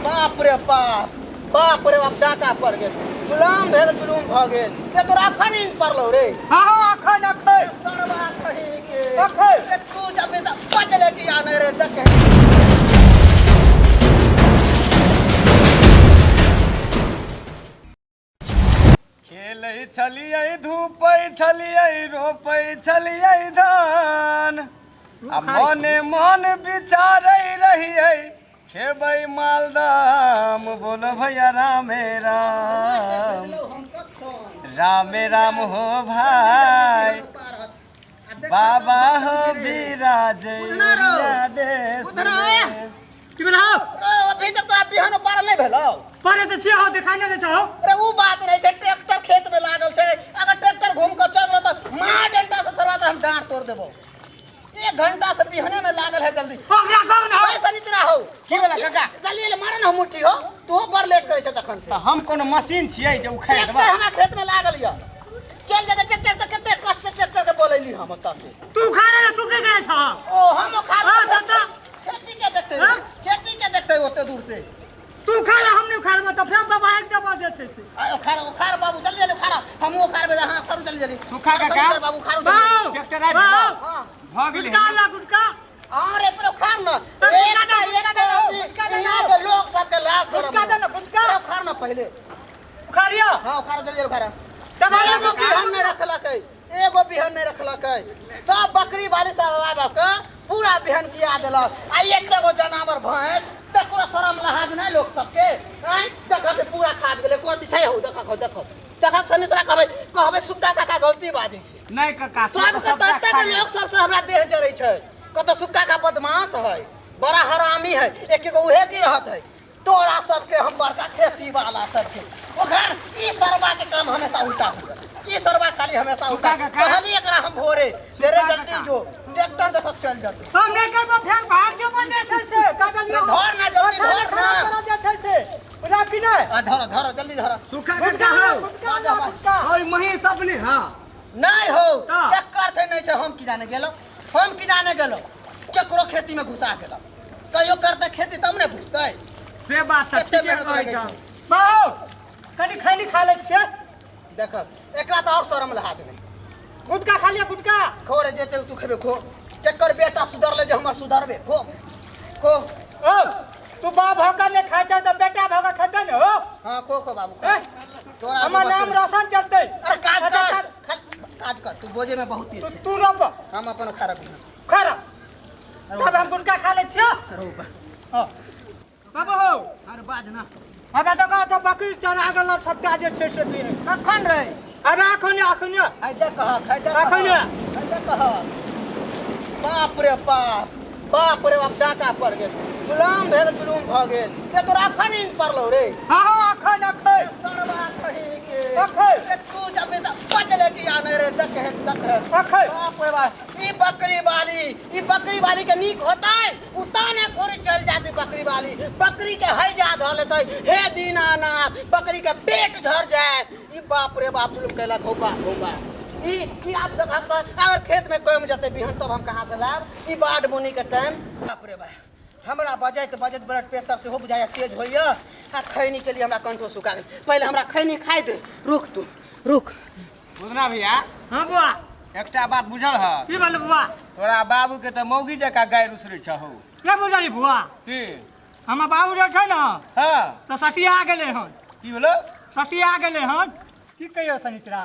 बाप रे बाप, बाप रे बाप, डाका पड़ गेल, जुलुम भेल, जुलुम भऽ गेल रे। तोरा अखन नींद पड़लौ रे? हाँ हाँ, अखन अखन। सरवा कहीं के। अखन। रे तू जब से बचले कि आने रे देख। खेलै छलियै, धूपै छलियै, रोपै छलियै धान, आ मने मन विचारै रहियै खेबै मालदाम। बोलो भैया रामे राम, रामे राम हो भाई, बाबा हो बिराजै देश में। की भेल हौ? रे अभी तक तोरा बिहानो पारल नहि भेलौ? परे तऽ छियै हौ, देखाइ नहि दै छै हौ। रे उ बात नहि छै, ट्रैक्टर खेत में लागल छै, अगर ट्रैक्टर घूम के चल गेलो तऽ मार डंडा से सरवा हम डांट तोड़ देबो। एक घंटा से बिहने में लागल है, जल्दी ओकरा कहू ने हौ। पैसा निचरा हो। की भेलै काका? जल्दी एले, मारे ने मुट्ठी हो, तू बड़ लेट करै छै तखन से। तऽ हम कोनो मशीन छियै जे उखाड़ि ट्रैक्टर देबै? हमरा खेत में लागल यऽ, चल जेतै ट्रैक्टर तऽ। कते कष्ट से ट्रैक्टर के बोलैली हम ओतऽ से। तू उखाड़े ने, तू के करै छह? ओ हम उखाड़ हाँ, दादा। खेती के देखते, हाँ? खेती के देखते ओते दूर से। तू उखाड़, हम नहीं उखाड़बो तऽ फेर बाबा एक दबा दे छै से। आ, उखाड़ उखाड़ बाबू, जल्दी जल्दी उखाड़, हमहूँ उखाड़बै। हाँ, करू जल्दी जल्दी। सुखा काका। शनिचर बाबू, उखाड़ू जल्दी। बाऊ, ट्रैक्टर आबि बाऊ, गेलौ? हाँ। भऽ गेलै। गुटका ला गुटका। अरे पहिले उखाड़ न। अरे एक गुटका दे, एक गुटका दे, आदमी, गुटका दे, यहाँ के लोग सबके लाश गुटका दे न, गुटका। अरे उखाड़ न पहिले। उखाड़ियो। हाँ, उखाड़, जल्दी उखाड़। दबा दे। एगो बिहन नहीं रखलकै, एगो बिहन नहीं रखलकै, सब बकरी वाली सब आबि के पूरा बिहन किया देलक, आ एक एगो जनावर भैंस तकरो शरम लहाज नहीं लोक सबके। आँय देखऽ के पूरा खा गेलै, कोन छै हौ? देखऽ हौ, देखऽ देखऽ, सनिसरा कहबै कहबै सुक्का काका गलती बाजै छै। नहि काका, से तऽ सबके सबटा ततेक खा गेलै। लोक सबसे हमरा देह जरै छै, कतऽ सुक्का का बदमाश है, बड़ा हरामी है, एक एगो उहे की रहत है। तोरा सबके हम बड़का खेती वाला सबके ओखर ई सरवा के काम हमेशा उल्टा हुआ, ई सरवा खाली हमेशा उल्टा। सुखा काका। कहली एकरा हम भोरे तेरे सुखा जल्दी काका। जो ट्रैक्टर देखक चल जते। हम नहीं करबो, फेर भाग जेबो जे छै से। का जल्दी धर ना, जल्दी धर ना। खराब जे छै से। बुझला कि नहि? आ धर धर, जल्दी धर। सुखा गुटका काका ला, हौ। गुटका ला, गुटका। हौ, ई महींस अपने हँ? नहीं हो। तऽ? केकर छै नहीं छै हम की जाने गेलो, हम की जाने गेलो, केकरो खेती में घुसा देलक। कहियो करते खेती तब ने बुझतै। से बात तऽ कते ठीके मेहनत कहै लगै छह। छै। बाऊ, कनि खैनी खा लै छियै। देख, एकरा तऽ और शरम लहाज नहि। गुटका खा लिअ, गुटका। खो रे, जेते तू खेबे खो, केकर बेटा सुधरले जे हमर सुधरबे, खो खो। ओ तू बाप भऽ कऽ नहि खाइ छह तऽ बेटा भऽ कऽ खेतै ने हो। हाँ, खो खो बाबू, खो। ए, तोरा हमर बस नाम रोशन चलतै। अरे काज अच्छा, कर, काज। काज कर, तू बोझे में बहुत तेज तू छै। तू रोप। हम अपन खा रखू। खा रह। तब हम गुटका खा लै छियो। अरे बा। हाँ। बाबू हो। अरे बाज ना। हमरा तऽ कह तऽ बकरी चरा गेल सबटा जे छै से भी। कखन रे? अबे अखन अखन। आइ देख कह, खाइ देख। अखन। आइ देख कह। बाप रे बाप, बाप रे बाप, डाका पड़ गेल, जुलुम भेल, जुलुम भऽ गेल रे। तोरा अखन नींद पड़लौ रे? हाँ हाँ, अखन अखन। सरवा कहीं के। अखन। रे तू जब से बचले कि आने रे, देख देख। अखन। बाप रे बाप, ई बकरी वाली, ई बकरी वाली के नीक होतै उताने खोरी चल जाती। बकरी वाली बकरी के हैजा धऽ लेतै, हे दीनानाथ, बकरी के पेट झर जाए। ई बाप रे बाप जुलुम कैलक हो, बाप हो बाप। ई ई आब देखक तऽ अगर खेत में कम जेतै बिहन तब हम कहाँ से लायब? ई बाढ़ बुनी के टाइम। बाप रे बाप, हमरा बजैत बजैत ब्लड प्रेशर सेहो बुझाइया तेज होइया, आ खैनी के लिए हमरा कंठो सुखा गेल। पहिले हमरा खैनी खाइ दे, रुक तू रुक। बुधना भैया। हाँ बुआ। एकटा बात बुझल ह? की भेल बुआ? तोरा बाबू के तऽ मौगी जकाँ गारि उसरै छहु। के बुझली बुआ? की? हमर बाबू जे छै ने, हाँ, से सठिया गेलै हन। की भेलौ? सठिया गेलै हन। की कहियौ सनिचरा,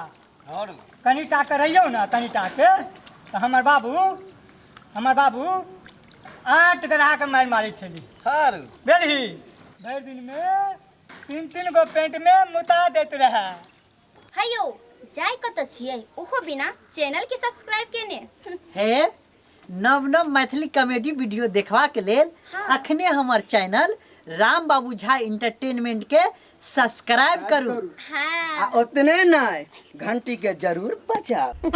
और कनि टा के रहियौ ने, कनि टा के तऽ हमर बाबू, हमर बाबू 8 ग्राहक मारि मारै छलै। थारू। बुझलही, भरि दिनमे 3-3 गो पेंटमे मुता दैत रहए। हेयौ, जाय कतऽ छियै ओहो बिना चैनल के सब्सक्राइब केने? हे, नव नव मैथिली कॉमेडी वीडियो देखबाक लेल अखने हमर चैनल राम बाबू झा एंटरटेनमेंट के सब्सक्राइब करू। हाँ। आ ओतने नहि, घंटी के जरूर बजाउ।